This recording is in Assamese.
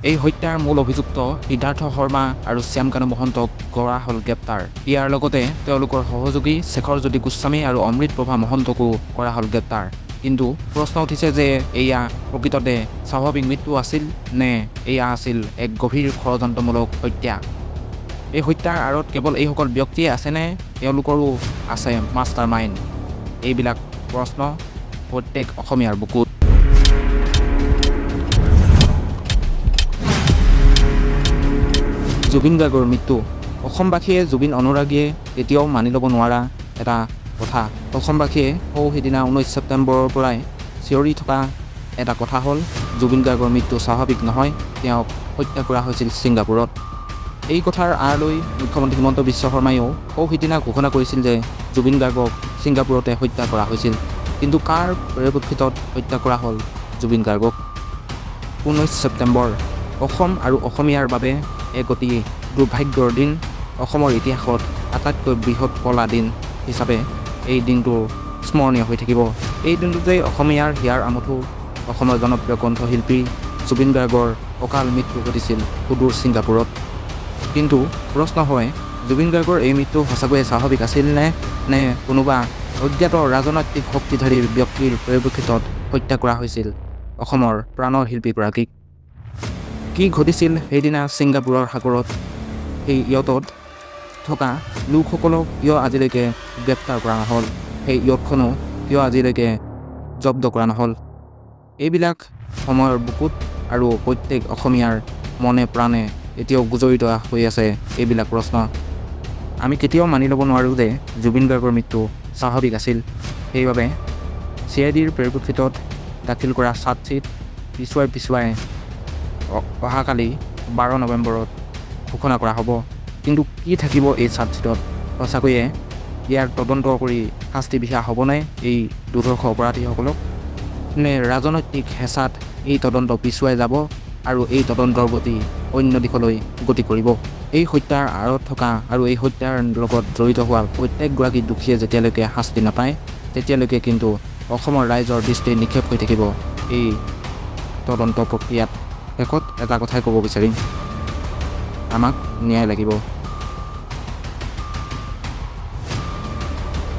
এই হত্যাৰ মূল অভিযুক্ত সিদ্ধাৰ্থ শৰ্মা আৰু শ্যামকানু মহন্তক কৰা হ'ল গ্ৰেপ্তাৰ। ইয়াৰ লগতে তেওঁলোকৰ সহযোগী শেখৰজ্যোতি গোস্বামী আৰু অমৃতপ্ৰভা মহন্তকো কৰা হ'ল গ্ৰেপ্তাৰ। কিন্তু প্ৰশ্ন উঠিছে যে এয়া প্ৰকৃততে স্বাভাৱিক মৃত্যু আছিল নে এয়া আছিল এক গভীৰ ষড়যন্ত্ৰমূলক হত্যা? এই হত্যাৰ আঁৰত কেৱল এইসকল ব্যক্তিয়ে আছেনে তেওঁলোকৰো আছে মাষ্টাৰ মাইণ্ড? এইবিলাক প্ৰশ্ন প্ৰত্যেক অসমীয়াৰ বুকুত। জুবিন গাৰ্গৰ মৃত্যু অসমবাসীয়ে, জুবিন অনুৰাগীয়ে কেতিয়াও মানি ল'ব নোৱাৰা এটা কথা। অসমবাসীয়ে সৌ সিদিনা 19 ছেপ্টেম্বৰৰ পৰাই চিঞৰি থকা এটা কথা হ'ল, জুবিন গাৰ্গৰ মৃত্যু স্বাভাৱিক নহয়, তেওঁক হত্যা কৰা হৈছিল ছিংগাপুৰত। এই কথাৰ আঁৰ লৈ মুখ্যমন্ত্ৰী হিমন্ত বিশ্ব শৰ্মাইও সৌ সিদিনা ঘোষণা কৰিছিল যে জুবিন গাৰ্গক ছিংগাপুৰতে হত্যা কৰা হৈছিল। কিন্তু কাৰ পৰ্যবেক্ষিতত হত্যা কৰা হ'ল জুবিন গাৰ্গক? 19 ছেপ্টেম্বৰ অসম আৰু অসমীয়াৰ বাবে এক অতি দুৰ্ভাগ্যৰ দিন। অসমৰ ইতিহাসত আটাইতকৈ বৃহৎ কলা দিন হিচাপে এই দিনটো স্মৰণীয় হৈ থাকিব। এই দিনটোতেই অসমীয়াৰ হিয়াৰ আমঠু, অসমৰ জনপ্ৰিয় কণ্ঠশিল্পী জুবিন গাৰ্গৰ অকাল মৃত্যু ঘটিছিল সুদূৰ ছিংগাপুৰত। কিন্তু প্ৰশ্ন হয়, জুবিন গাৰ্গৰ এই মৃত্যু সঁচাকৈয়ে স্বাভাৱিক আছিল নে নে কোনোবা অজ্ঞাত ৰাজনৈতিক শক্তিধাৰী ব্যক্তিৰ পৰ্যবেক্ষিতত হত্যা কৰা হৈছিল অসমৰ প্ৰাণৰ শিল্পীগৰাকীক? কি ঘটিছিল সেইদিনা ছিংগাপুৰৰ সাগৰত? সেই য়টত থকা লোকসকলক কিয় আজিলৈকে গ্ৰেপ্তাৰ কৰা নহ'ল? সেই য়টখনো কিয় আজিলৈকে জব্দ কৰা নহ'ল? এইবিলাক সময়ৰ বুকুত আৰু প্ৰত্যেক অসমীয়াৰ মনে প্ৰাণে এতিয়াও গুজৰিত হৈ আছে এইবিলাক প্ৰশ্ন। আমি কেতিয়াও মানি ল'ব নোৱাৰোঁ যে জুবিন গাৰ্গৰ মৃত্যু স্বাভাৱিক আছিল। সেইবাবে চিআইডিৰ পৰিপ্ৰেক্ষিতত দাখিল কৰা চাৰ্জশ্বীট পিছুৱাই পিছুৱাই অহাকালি 12 নৱেম্বৰত ঘোষণা কৰা হ'ব। কিন্তু কি থাকিব এই চাৰ্জশ্বীটত? সঁচাকৈয়ে ইয়াৰ তদন্ত কৰি শাস্তি বিহা হ'বনে এই দুৰ্ধৰ্ষ অপৰাধীসকলক, নে ৰাজনৈতিক হেঁচাত এই তদন্ত পিছুৱাই যাব আৰু এই তদন্তৰ গতি অন্য দিশলৈ গতি কৰিব? এই হত্যাৰ আঁৰত থকা আৰু এই হত্যাৰ লগত জড়িত হোৱা প্ৰত্যেকগৰাকী দোষীয়ে যেতিয়ালৈকে শাস্তি নাপায়, তেতিয়ালৈকে কিন্তু অসমৰ ৰাইজৰ দৃষ্টি নিক্ষেপ হৈ থাকিব এই তদন্ত প্ৰক্ৰিয়াত। শেষত এটা কথাই ক'ব বিচাৰিম, আমাক ন্যায় লাগিব।